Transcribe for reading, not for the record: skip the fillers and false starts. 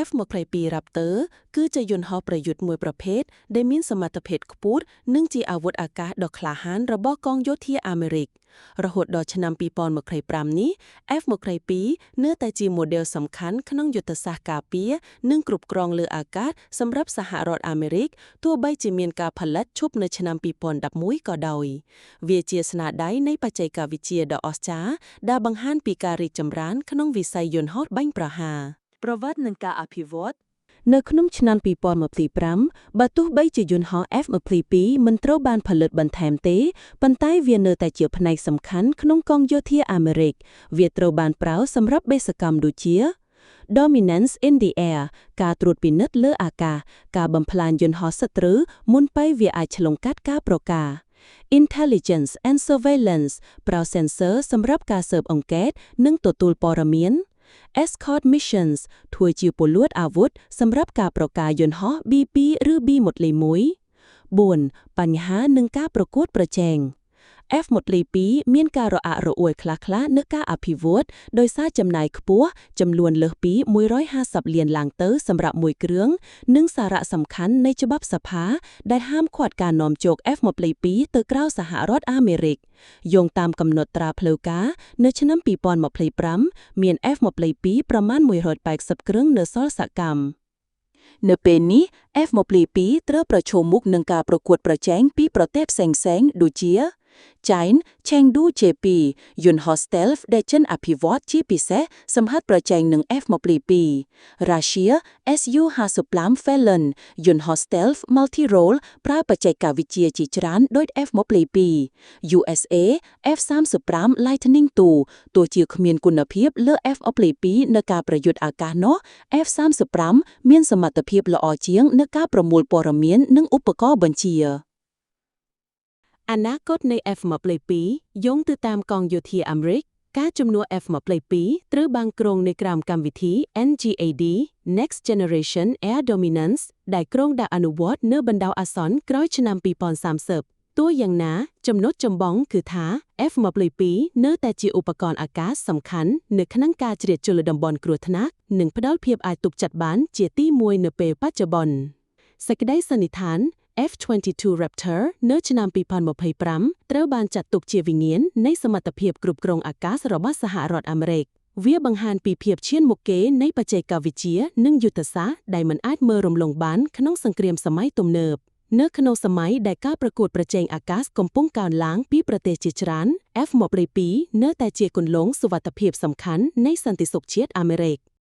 F-22 Raptor គឺជាយន្តហោះប្រយុទ្ធមួយប្រភេទដែលមានសមត្ថភាពខ្ពស់និងជាអាវុធអាកាសដ៏ក្លាហានរបស់កងយោធាអាមេរិក រហូតដល់ឆ្នាំ2025នេះ F-22 នៅតែជាម៉ូដែលសំខាន់ក្នុងយុទ្ធសាស្ត្រការពារនិងគ្រប់គ្រងលើអាកាសសម្រាប់សហរដ្ឋអាមេរិកទោះបីជាមានការផលិតឈប់នៅឆ្នាំ2011ក៏ដោយ វាជាស្នាដៃនៃបច្ចេកវិទ្យាដ៏អស្ចារ្យដែលបង្ហាញពីការរីកចម្រើនក្នុងវិស័យយន្តហោះបាញ់ប្រហារ ប្រវត្តិនិងការអភិវឌ្ឍ នៅក្នុងឆ្នាំ2025បើទោះបីជាយន្តហោះ F-22 មិនត្រូវបានផលិតបន្ថែមទេប៉ុន្តែវានៅតែជាផ្នែកសំខាន់ក្នុងកងយោធាអាមេរិកវាត្រូវបានប្រើសម្រាប់បេសកកម្មដូចជា Dominance in the air ការត្រួតពិនិត្យលើអាកាសការបំផ្លាញយន្តហោះសត្រូវមុនពេលវាអាចឆ្លងកាត់ការប្រកាស Intelligence and Surveillance ប្រើ sensor សម្រាប់ការស៊ើបអង្កេតនិងទទួលព័ត៌មាន Escort Missions ធ្វើជាពលួតអាវុធសម្រាប់ការប្រកាយន្តហោះ B2 ឬ B1 4. បញ្ហានឹងការប្រកួតប្រជែង F-22 មានការរអាក់រអួលខ្លះៗនៅការអភិវឌ្ឍដោយសារចំណាយខ្ពស់ចំនួនលើសពី150លានឡើងទៅសម្រាប់មួយគ្រឿងនិងសារៈសំខាន់នៃច្បាប់សភាដែលហាមឃាត់ការនាំចូល F-22 ទៅក្រៅសហរដ្ឋអាមេរិកយោងតាមកំណត់ត្រាផ្លូវការនៅឆ្នាំ2025មាន F-22 ប្រមាណ180គ្រឿងនៅសល់សកម្មនៅពេលនេះ F-22 ត្រូវប្រឈមមុខនឹងការប្រកួតប្រជែងពីប្រទេសផ្សេងៗដូចជា ចៃន Chengdu J2 យន្តហោះ Stealth ដែលចិនអភិវឌ្ឍជាពិសេសសម្រាប់ប្រជែងនឹង F-22 រុស្ស៊ី Su-55 Felon យន្តហោះ Stealth Multi-Role ប្រើបច្ចេកវិទ្យាជាច្រើនដូច F-22 USA F-35 Lightning II ទោះជាគ្មានគុណភាពលើ F-22 នៅការប្រយុទ្ធអាកាសនោះ F-35 មានសមត្ថភាពល្អជាងនៅការប្រមូលព័ត៌មាននិងឧបករណ៍បញ្ជា អនាគតនៃ F-22 យោងទៅតាមកងយោធាអាមេរិកការជំនួស F-22 ត្រូវបានគ្រោងនៅក្រោមកម្មវិធី NGAD Next Generation Air Dominance ដែលគ្រោងដាក់អនុវត្តនៅបណ្ដោះអាសន្នក្រោយឆ្នាំ2030ទោះយ៉ាងណាចំណុចចម្បងគឺថា F-22 នៅតែជាឧបករណ៍អាកាសសំខាន់នៅក្នុងការជ្រៀតចូលតំបន់គ្រោះថ្នាក់និងផ្ដល់ភាពអាចទុកចិត្តបានជាទីមួយនៅពេលបច្ចុប្បន្នសេចក្តីសន្និដ្ឋាន F-22 Raptor នៅឆ្នាំ2025ត្រូវបានចាត់ទុកជាវិញ្ញាណនៃសមត្ថភាពគ្រប់គ្រងអាកាសរបស់សហរដ្ឋអាមេរិកវាបង្ហាញពីភាពឈានមុខគេនៃបច្ចេកវិទ្យានិងយុទ្ធសាស្ត្រដែលមិនអាចមើលរំលងបានក្នុងសង្គ្រាមសម័យទំនើបនៅក្នុងសម័យដែលការប្រកួតប្រជែងអាកាសកំពុងកើនឡើងពីប្រទេសជាច្រើន F-22 នៅតែជាគន្លងសុវត្ថិភាពសំខាន់នៃសន្តិសុខជាតិអាមេរិក។